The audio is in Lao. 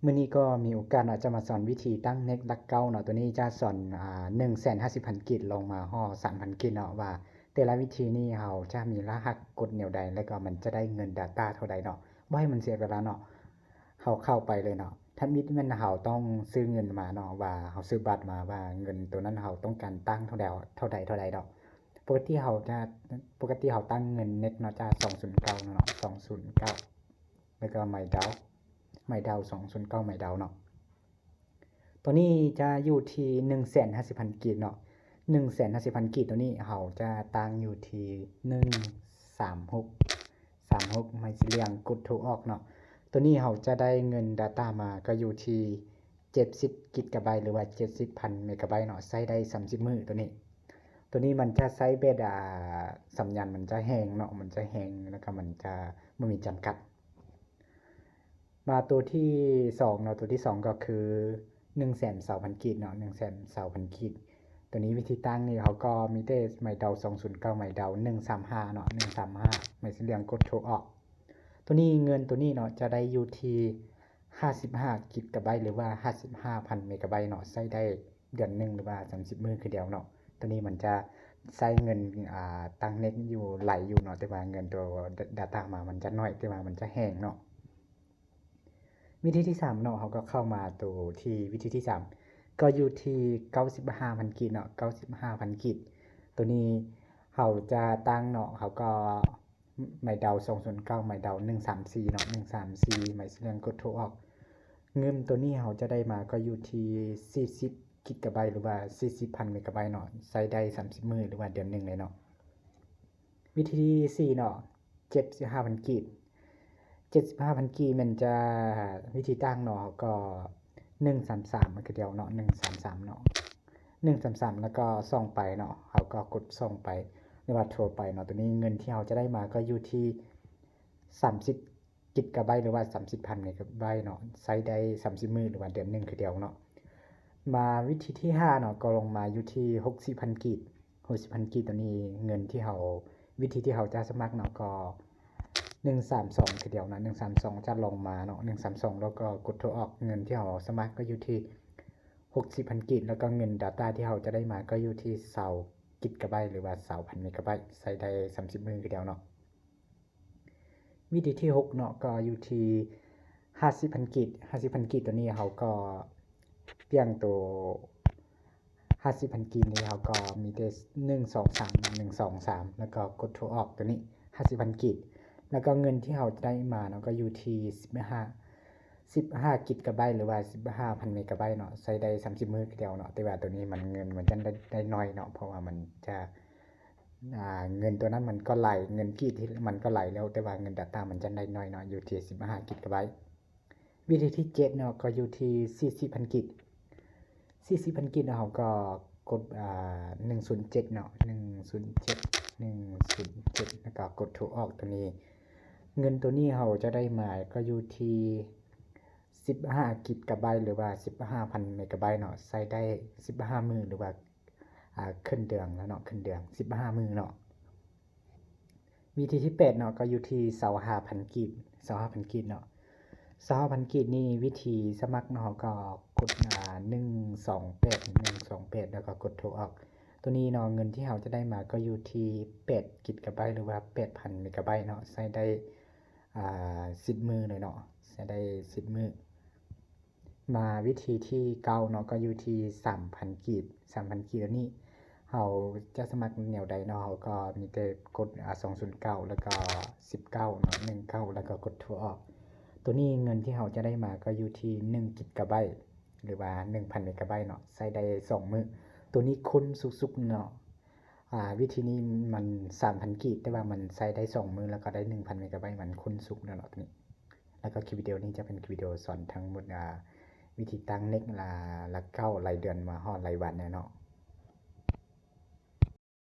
ມື້ນີ້ກໍມີໂອກາດເນາະ ຈະມາສອນວິທີຕັ້ງເນັດຫຼັກເກົ້າເນາະ. ໂຕນີ້ຈະສອນ ອາ ໜຶ່ງແສນຫ້າສິບພັນກີບ ລົງມາຮອດສາມພັນກີບເນາະ ວ່າແຕ່ລະວິທີນີ້ເຮົາຈະມີລະຫັດກົດແນວໃດ ແລ້ວກໍມັນຈະໄດ້ເງິນ data ເທົ່າໃດເນາະ. ບໍ່ໃຫ້ມັນເສຍເວລາເນາະ ເຮົາເຂົ້າໄປເລີຍເນາະ. ທຳອິດແມ່ນເຮົາຕ້ອງຊື້ເງິນມາເນາະ ວ່າເຮົາຊື້ບັດມາ ວ່າເງິນໂຕນັ້ນເຮົາຕ້ອງການຕັ້ງເທົ່າໃດ ເທົ່າໃດ ເທົ່າໃດເນາະ. ປົກກະຕິເຮົາຈະ ປົກກະຕິເຮົາຕັ້ງເງິນເນັດເນາະ ຈະສອງສູນເກົ້າເນາະ ສອງສູນເກົ້າ ແລ້ວກໍໄມ້ເດົາ ໄມ້ເດົາສອງສູນເກົ້າ ໄມ້ເດົາເນາະ. ໂຕນີ້ຈະຢູ່ທີ່ໜຶ່ງແສນຫ້າສິບພັນກີບເນາະ ໜຶ່ງແສນຫ້າສິບພັນກີບ. ໂຕນີ້ເຮົາຈະຕັ້ງຢູ່ທີ່ໜຶ່ງສາມຫົກ ສາມຫົກ ໄມ້ສີເຫຼືອງ ກົດໂທອອກເນາະ. ໂຕນີ້ເຮົາຈະໄດ້ເງິນ data ມາກໍຢູ່ທີ່ເຈັດສິບກິກກະໄບ ຫຼືວ່າເຈັດສິບພັນເມກະໄບເນາະ ໃຊ້ໄດ້ສາມສິບມື້ໂຕນີ້. ໂຕນີ້ມັນຈະໃຊ້ແບບ ອາ ສັນຍານມັນຈະແຮງເນາະ ມັນຈະແຮງ ແລ້ວກໍມັນຈະບໍ່ມີຈຳກັດ. ມາໂຕທີສອງເນາະ ໂຕທີສອງກໍຄືໜຶ່ງແສນຊາວພັນກີບເນາະ ໜຶ່ງແສນຊາວພັນກີບ. ໂຕນີ້ວິທີຕັ້ງນີ້ເຮົາກໍມີແຕ່ໄມ້ເດົາສອງສູນເກົ້າ ໄມ້ເດົາໜຶ່ງສາມຫ້າເນາະ ໜຶ່ງສາມຫ້າ ໄມ້ສີເຫຼືອງ ກົດໂທອອກ. ໂຕນີ້ເງິນໂຕນີ້ເນາະ ຈະໄດ້ຢູ່ທີ່ຫ້າສິບຫ້າກິກກະໄບ ຫຼືວ່າຫ້າສິບຫ້າພັນເມກະໄບເນາະ ໃຊ້ໄດ້ເດືອນໜຶ່ງ ຫຼືວ່າສາມສິບມື້ຄືດຽວເນາະ. ໂຕນີ້ມັນຈະໃຊ້ເງິນ ອາ ຕັ້ງເນັດຢູ່ຫຼາຍຢູ່ເນາະ ແຕ່ວ່າເງິນໂຕ data ມາມັນຈະໜ້ອຍ ແຕ່ວ່າມັນຈະແຮງເນາະ. ວິທີທີສາມເນາະ ເຮົາກໍເຂົ້າມາໂຕທີ່ວິທີທີສາມ ກໍຢູ່ທີ່ເກົ້າສິບຫ້າພັນກີບເນາະ ເກົ້າສິບຫ້າພັນກີບ. ໂຕນີ້ເຮົາຈະຕັ້ງເນາະ ເຮົາກໍໄມ້ເດົາສອງສູນເກົ້າ ໄມ້ເດົາໜຶ່ງສາມສີ່ເນາະ ໜຶ່ງສາມສີ່ ໄມ້ສີເຫຼືອງ ກົດໂທອອກ. ເງິນໂຕນີ້ເຮົາຈະໄດ້ມາກໍຢູ່ທີ່ສີ່ສິບກິກກະໄບ ຫຼືວ່າສີ່ສິບພັນເມກະໄບເນາະ ໃຊ້ໄດ້ສາມສິບມື້ ຫຼືວ່າເດືອນໜຶ່ງເລີຍເນາະ. ວິທີທີສີ່ເນາະ ເຈັດສິບຫ້າພັນກີບ ເຈັດສິບຫ້າພັນກີບແມ່ນຈະ ວິທີຕັ້ງເນາະ ເຮົາກໍໜຶ່ງສາມສາມຄືດຽວເນາະ ໜຶ່ງສາມສາມເນາະ ໜຶ່ງສາມສາມ ແລ້ວກໍສ່ອງໄປເນາະ ເຮົາກໍກົດສ່ອງໄປ ຫຼືວ່າໂທໄປເນາະ. ໂຕນີ້ເງິນທີ່ເຮົາຈະໄດ້ມາກໍຢູ່ທີ່ສາມສິບກິກກະໄບ ຫຼືວ່າສາມສິບພັນເມກະໄບເນາະ ໃຊ້ໄດ້ສາມສິບມື້ ຫຼືວ່າເດືອນໜຶ່ງຄືດຽວເນາະ. ມາວິທີທີຫ້າເນາະ ກໍລົງມາຢູ່ທີ່ຫົກສິບພັນກີບ ຫົກສິບພັນກີບ. ໂຕນີ້ເງິນທີ່ເຮົາ ວິທີທີ່ເຮົາຈະສະໝັກເນາະ ກໍໜຶ່ງສາມສອງຄືດຽວເນາະ ໜຶ່ງສາມສອງຈະລົງມາເນາະ ໜຶ່ງສາມສອງ ແລ້ວກໍກົດໂທອອກ. ເງິນທີ່ເຮົາສະໝັກກໍຢູ່ທີ່ຫົກສິບພັນກີບ ແລ້ວກໍເງິນ data ທີ່ເຮົາຈະໄດ້ມາກໍຢູ່ທີ່ຊາວກິກກະໄບ ຫຼືວ່າຊາວພັນເມກະໄບ ໃຊ້ໄດ້ສາມສິບມື້ຄືດຽວເນາະ. ວິທີທີຫົກເນາະ ກໍຢູ່ທີ່ຫ້າສິບພັນກີບ ຫ້າສິບພັນກີບ. ໂຕນີ້ເຮົາກໍປ່ຽນໂຕຫ້າສິບພັນກີບນີ້ ເຮົາກໍມີແຕ່ໜຶ່ງສອງສາມ ໜຶ່ງສອງສາມ ແລ້ວກໍກົດໂທອອກ. ໂຕນີ້ຫ້າສິບພັນກີບ ແລ້ວກໍເງິນທີ່ເຮົາຈະໄດ້ມາເນາະ ກໍຢູ່ທີ່ສິບຫ້າ ສິບຫ້າກິກກະໄບ ຫຼືວ່າສິບຫ້າພັນເມກະໄບເນາະ ໃຊ້ໄດ້ສາມສິບມື້ຄືດຽວເນາະ. ແຕ່ວ່າໂຕນີ້ມັນ ເງິນມັນຈະໄດ້ ໄດ້ໜ້ອຍເນາະ ເພາະວ່າມັນຈະ ອ່າ ເງິນໂຕນັ້ນມັນກໍຫຼາຍ ເງິນກີບທີ່ມັນກໍຫຼາຍແລ້ວ ແຕ່ວ່າເງິນ data ມັນຈະໄດ້ໜ້ອຍເນາະ ຢູ່ທີ່ສິບຫ້າກິກກະໄບ. ວິທີທີເຈັດເນາະ ກໍຢູ່ທີ່ສີ່ສິບພັນກີບ ສີ່ສິບພັນກີບ ເຮົາກໍກົດ ອ່າ ໜຶ່ງສູນເຈັດເນາະ ໜຶ່ງສູນເຈັດ ໜຶ່ງສູນເຈັດ ແລ້ວກໍກົດໂທອອກ. ໂຕນີ້ ເງິນໂຕນີ້ເຮົາຈະໄດ້ມາກໍຢູ່ທີ່ສິບຫ້າກິກກະໄບ ຫຼືວ່າສິບຫ້າພັນເມກະໄບເນາະ ໃຊ້ໄດ້ສິບຫ້າມື້ ຫຼືວ່າ ອ່າ ຂຶ້ນເດືອນແລ້ວເນາະ ຂຶ້ນເດືອນ ສິບຫ້າມື້ເນາະ. ວິທີທີແປດເນາະ ກໍຢູ່ທີ່ຊາວຫ້າພັນກີບ ຊາວຫ້າພັນກີບເນາະ. ຊາວຫ້າພັນກີບນີ້ ວິທີສະໝັກເນາະ ເຮົາກໍກົດ ອ່າ ໜຶ່ງສອງແປດ ໜຶ່ງສອງແປດ ແລ້ວກໍກົດໂທອອກ. ໂຕນີ້ເນາະ ເງິນທີ່ເຮົາຈະໄດ້ມາກໍຢູ່ທີ່ແປດກິກກະໄບ ຫຼືວ່າແປດພັນເມກະໄບເນາະ ໃຊ້ໄດ້ ອ່າ ສິບມື້ເລີຍເນາະ ໃຊ້ໄດ້ສິບມື້. ມາວິທີທີເກົ້າເນາະ ກໍຢູ່ທີ່ສາມພັນກີບ ສາມພັນກີບ. ໂຕນີ້ເຮົາຈະສະໝັກແນວໃດເນາະ ເຮົາກໍມີແຕ່ກົດ ອ່າ ສອງສູນເກົ້າ ແລ້ວກໍສິບເກົ້າເນາະ ໜຶ່ງເກົ້າ ແລ້ວກໍກົດໂທອອກ. ໂຕນີ້ເງິນທີ່ເຮົາຈະໄດ້ມາກໍຢູ່ທີ່ໜຶ່ງກິກກະໄບ ຫຼືວ່າໜຶ່ງພັນເມກະໄບເນາະ ໃຊ້ໄດ້ສອງມື້. ໂຕນີ້ຄຸ້ນສຸດໆເນາະ. ອ່າ ວິທີນີ້ມັນສາມພັນກີບ ແຕ່ວ່າມັນໃຊ້ໄດ້ສອງມື້ ແລ້ວກໍໄດ້ໜຶ່ງພັນເມກະໄບ ມັນຄຸ້ນສຸດແລ້ວເນາະ ໂຕນີ້. ແລ້ວກໍຄລິບວິດີໂອນີ້ຈະເປັນຄລິບວິດີໂອສອນທັງໝົດ ອ່າ ວິທີຕັ້ງເນັດ ລະ ລະເກົ້າ ລາຍເດືອນມາຮອດລາຍວັນແນ່ເນາະ.